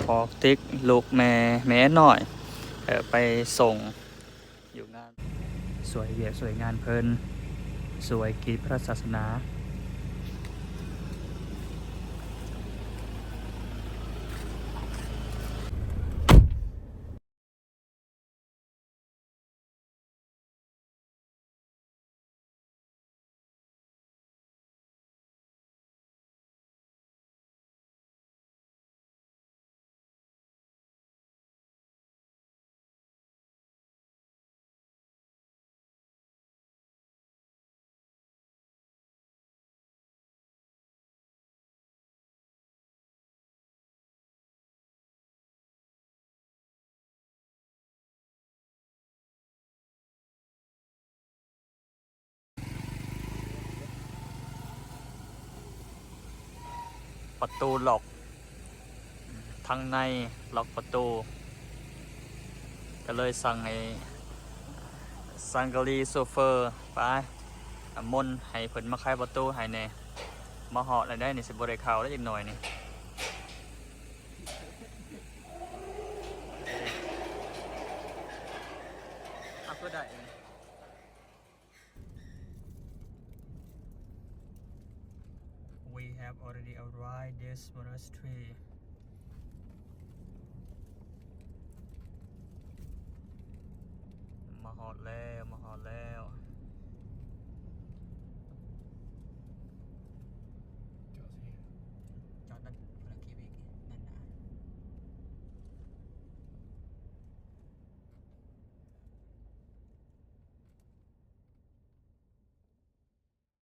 ພໍ່ຕິກ ລູກແມ່ ແມ່ນ້ອຍ ເອີ ໄປສົ່ງຢູ່ງານ ຊ່ວຍວຽກຊ່ວຍງານເພິ່ນ ຊ່ວຍກິດພະສາສະໜາ. ປະຕູລັອກ ທາງໃນລັອກປະຕູ ກໍເລີຍສັ່ງໃຫ້ ສັ່ງກະລີໂຊເຟີ ໄປ ອາ ມົນໃຫ້ເພິ່ນມາໄຂປະຕູໃຫ້ແດ່. ມາຮອດແລ້ວເດ້ນີ້ ຊິບໍ່ໄດ້ເຂົ້າແລ້ວຈັກໜ້ອຍນີ້. ອາ ຄືໄດ້. We have already arrived this monastery. ມາຮອດແລ້ວ ມາຮອດແລ້ວ.